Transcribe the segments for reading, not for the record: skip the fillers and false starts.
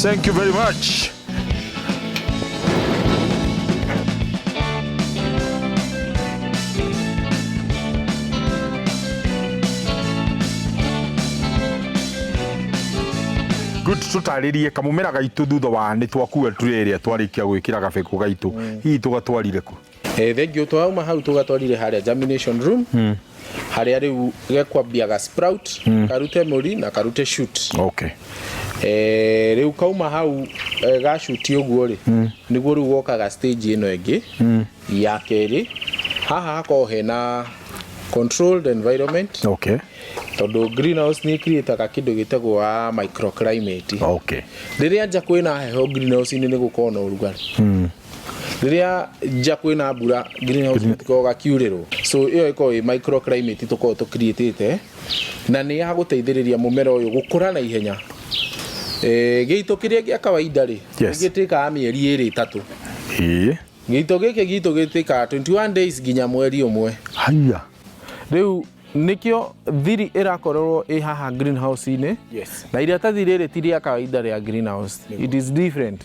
Thank you very much. Good, tũtarĩrie kamũmera gaitũ thutha wa nĩ twakua tray ĩrĩa twarĩkia gwĩkĩra gabegũ gaitũ, hihi tũgatwarire kũ? Thengiũ, twauma hau tũgatwarire harĩa germination room, harĩa rĩu gekwambia ga sprout, karute mũri na karute shoot. Rĩu kauma hau, gacuti ũguo rĩ, nĩguo rĩu gokaga stage ĩno ĩngĩ ya kerĩ. Haha hakoragwo hena controlled environment, tondũ greenhouse nĩ creataga kĩndũ gĩtagwo wa microclimate. Rĩrĩa nja kwĩna heho, greenhouse-inĩ nĩ gũkorwo na ũrugarĩ. Rĩrĩa nja kwĩna mbura, greenhouse gũtikoragwo gakiurĩrwo. So ĩyo ĩkoragwo ĩ microclimate tũkoragwo tũcreatĩte, na nĩ ya gũteithĩrĩria mũmera ũyũ gũkũra na ihenya. Gĩito kĩrĩa gĩa kawaida rĩ, gĩtĩkaga mĩeri 2, 3. Gĩito gĩkĩ gitũ gĩtĩkaga 21 days nginya mweri 1. Haya. Rĩu nĩkĩo thiri ĩrakorwo ĩ haha greenhouse-inĩ. Na iratathi rĩrĩ ti rĩa kawaida rĩa greenhouse. It is different.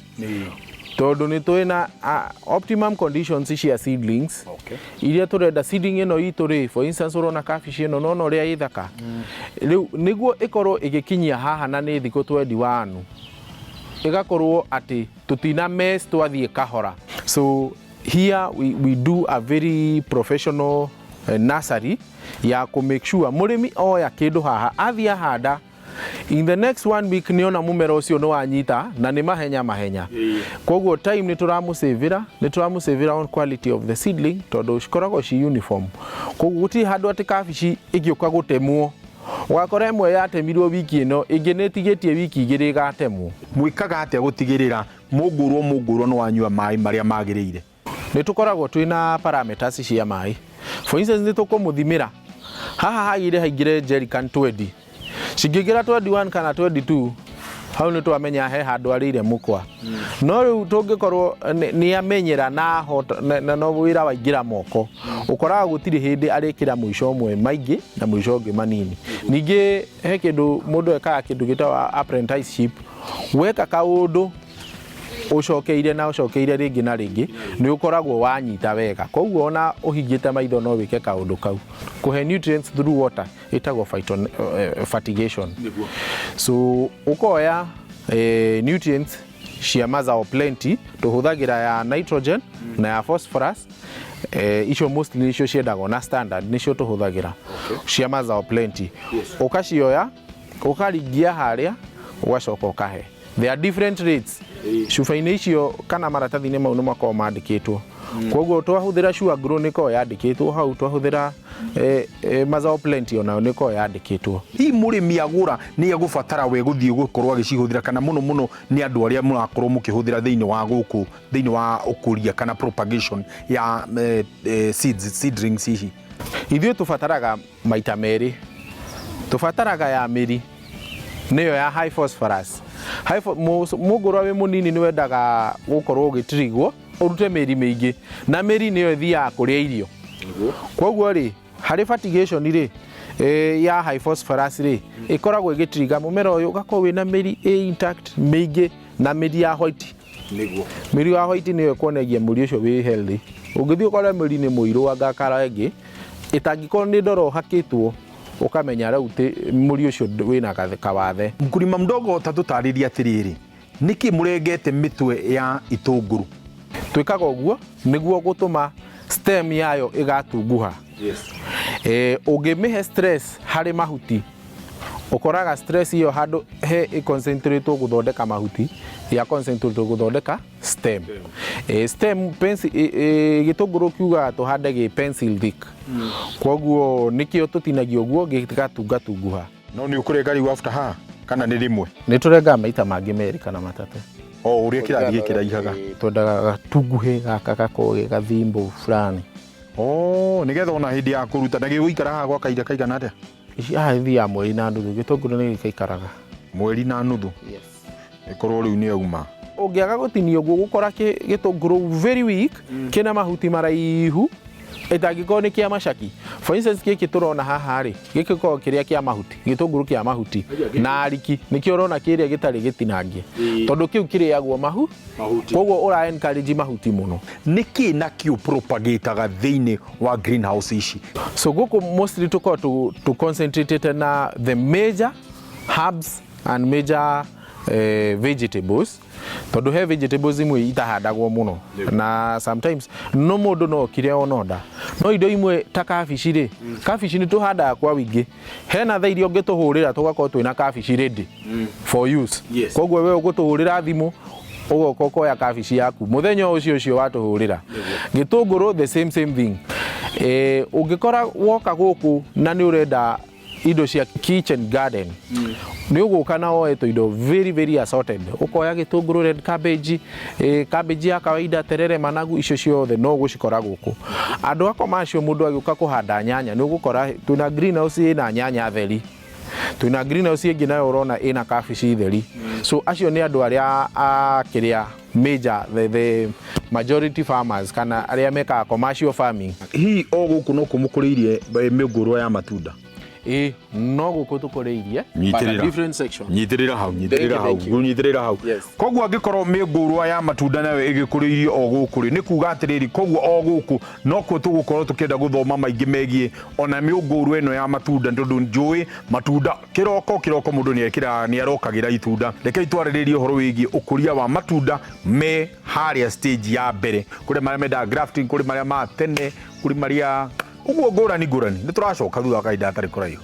Tondũ nĩ tũĩ na optimum conditions cia seedlings iria tũrenda. Seedling ĩno itũ rĩ, for instance, ũrona kabici ĩno, nona ũrĩa ĩ thaka. Rĩu nĩguo ĩkorwo ĩgĩkinyia haha na nĩ thikũ 21, ĩgakorwo atĩ tũtina mess twathiĩ kahora. So here we do a very professional nursery ya kũ make sure mũrĩmi oya kĩndũ haha, athiĩ ahanda, in the next one week nĩona mũmera ũcio nĩ wanyita na nĩ mahenya mahenya. Koguo time nĩ tũramũsavĩra on quality of the seedling, tondũ cikoragwo ci uniform. Koguo gũtirĩ handũ atĩ kabici ĩgĩũka gũtemwo ũgakora ĩmwe yatemirwo wiki ĩno, ĩngĩ nĩ ĩtigĩtie wiki 2 ĩgatemwo. Mwĩkaga atĩa gũtigĩrĩra mũngũrwo mũngũrwo nĩ wanyua maĩ marĩa magĩrĩire? Nĩ tũkoragwo twĩna parameters cia maĩ. For instance, nĩ tũkũmũthimĩra haha hagĩrĩire haingĩre jerrycan 20, cingĩingĩra 21 kana 22, hau nĩ twamenya he handũ arĩire mũkwa. No rĩu tũngĩkorwo nĩ amenyera na ahota na no wĩra waingĩra moko, ũkoraga gũtirĩ hĩndĩ arĩkĩra mũico ũmwe maingĩ na mũico ũngĩ manini. Ningĩ he kĩndũ mũndũ ekaga, kĩndũ gĩtagwo apprenticeship. Weka kaũndũ ũcokeire na ũcokeire rĩngĩ na rĩngĩ, nĩ ũkoragwo wanyita wega. Koguo ona ũhingĩte maitho no wĩke kaũndũ kau. Kũhe nutrients through water ĩtagwo fertigation. So ũkoya nutrients cia Mazao Plenty, tũhũthagĩra ya nitrogen na ya phosphorus. Icio mostly nĩcio ciendagwo na standard, nĩcio tũhũthagĩra cia Mazao Plenty. Ũkacioya, ũkaringia harĩa, ũgacoka ũkahe. There are different rates cuba-inĩ icio kana maratathi-inĩ mau, nĩ makoragwo mandĩkĩtwo. Koguo twahũthĩra Sure Grow nĩ ĩkoragwo yandĩkĩtwo hau, twahũthĩra Mazao Plenty onayo nĩ ĩkoragwo yandĩkĩtwo. Hihi mũrĩmi agũra nĩ egũbatara we gũthiĩ gũkorwo agĩcihũthĩra, kana mũno mũno nĩ andũ arĩa mũrakorwo mũkĩhũthĩra thĩinĩ wa gũkũ, thĩinĩ wa ũkũria kana propagation ya seeds, seedlings hihi? Ithuĩ tũbataraga maita merĩ. Tũbataraga ya mĩri, nĩyo ya high phosphorus. Mũngũrwa wĩ mũnini nĩ wendaga gũkorwo ũgĩtirigwo ũrute mĩri mĩingĩ, na mĩri nĩyo ĩthiaga kũrĩa irio. Koguo rĩ, harĩ fertigation rĩ, ya high phosphorus rĩ, ĩkoragwo ĩgĩtiriga mũmera ũyũ ũgakorwo wĩna mĩri ĩ intact mĩingĩ na mĩri ya white. Mĩri ya white nĩyo ĩkuonagia mũri ũcio wĩ healthy. Ũngĩthiĩ ũkore mũri nĩ mũirũ anga kara ĩngĩ ĩtangĩkorwo nĩ ndoro ũhakĩtwo, ũkamenya rĩu mũri ũcio wĩna kawathe. Mkulima mdogo, ta tũtarĩrie atĩrĩrĩ, nĩkĩ mũrengete mĩtwe ya itũngũrũ? Twĩkaga ũguo nĩguo gũtũma stem yayo ĩgatunguha. Ũngĩmĩhe stress harĩ mahuti, ũkoraga stress ĩyo handũ he ĩconcentrate gũthondeka mahuti, ya concentrate gũthondeka stem. Stem pencil, gĩtũngũrũ kiugaga tũhande gĩ pencil thick. Koguo nĩkĩo tũtinagia ũguo gĩgatungatunguha. No nĩ ũkũrenga rĩu after haha kana nĩ rĩmwe? Nĩ tũrengaga maita mangĩ 2 kana 3. O ũrĩa kĩrathiĩ gĩkĩraihaga. Twendaga gatunguhe gaka gakorwo gĩ gathimbo fulani. Oh, nĩgetha ona hĩndĩ ya kũruta na gĩgũikara haha gwa kahinda kaigana atĩa? Ici haha ithiaga mweri na nuthu, gĩtũngũrũ nĩ gĩkaikaraga. Mweri na nuthu ĩkorwo rĩu nĩ yauma. Ũngĩaga gũtinia ũguo, gũkora gĩtũngũrũ very weak, kĩna mahuti maraihu, ĩtangĩkorwo nĩ kĩa macaki. For instance, gĩkĩ tũrona haha rĩ, gĩkĩ gĩkoragwo kĩrĩa kĩa mahuti, gĩtũngũrũ kĩa mahuti na ariki, nĩkĩo ũrona kĩrĩa gĩtarĩ gĩtinangie, tondũ kĩu kĩrĩagwo mahu. Mahuti. Koguo ũra encourage mahuti mũno. Nĩkĩ nakĩo propagataga thĩinĩ wa greenhouse ici? So gũkũ mostly tũkoragwo tũ concentratete na the major herbs and major vegetables, tondũ he vegetables imwe itahandagwo mũno na sometimes no mũndũ no okire ona nda, no indo imwe ta kabici rĩ, kabici nĩ tũhandaga kwa wĩingĩ. Hena thaa iria ũngĩtũhũrĩra tũgakorwo twĩna kabici ready for use. Koguo we ũgũtũhũrĩra thimũ, ũgoka ũkoya kabici yaku mũthenya o ũcio ũcio watũhũrĩra. Gĩtũngũrũ, the same same thing. Ũngĩkora woka gũkũ na nĩ ũrenda indo cia kitchen garden, nĩ ũgũka na woe tũindo very very assorted. Ũkoya gĩtũngũrũ, red cabbage, cabbage ya kawaida, terere, managu, icio ciothe no ũgũcikora gũkũ. Andũ a commercial, mũndũ agĩũka kũhanda nyanya, nĩ ũgũkora twĩna greenhouse ĩna nyanya theri, twĩna greenhouse ĩngĩ nayo ũrona ĩna kabici theri. So acio nĩ andũ arĩa a kĩrĩa major, the majority farmers kana arĩa mekaga commercial farming. Hihi o gũkũ no kũmũkũrĩirie mĩũngũrwa ya matunda? Ĩ, no gũkũ tũkũrĩirie, but a Nyitĩrĩra. different section. Nyitĩrĩra hau, nyitĩrĩra Thank hau. you, thank you. Nyitĩrĩra hau. Yes. Koguo angĩkorwo mĩũngũrwa ya matunda nayo ĩgĩkũrĩirio o gũkũ rĩ, nĩ kuga atĩrĩrĩ, koguo o gũkũ nokuo tũgũkorwo tũkĩenda gũthoma maingĩ megiĩ ona mĩũngũrwa ĩno ya matunda, tondũ njũĩ matunda kĩroko kĩroko mũndũ nĩekĩraga nĩ arokagĩra itunda. Rekei twarĩrĩrie ũhoro wĩgiĩ ũkũria wa matunda me harĩa stage ya mbere. Kũrĩ marĩa mendaga grafting, kũrĩ marĩa ma tene, kũrĩ marĩa ũguo ngũrani ngũrani. Nĩ tũracoka thutha wa kahinda gatarĩ kũraihu.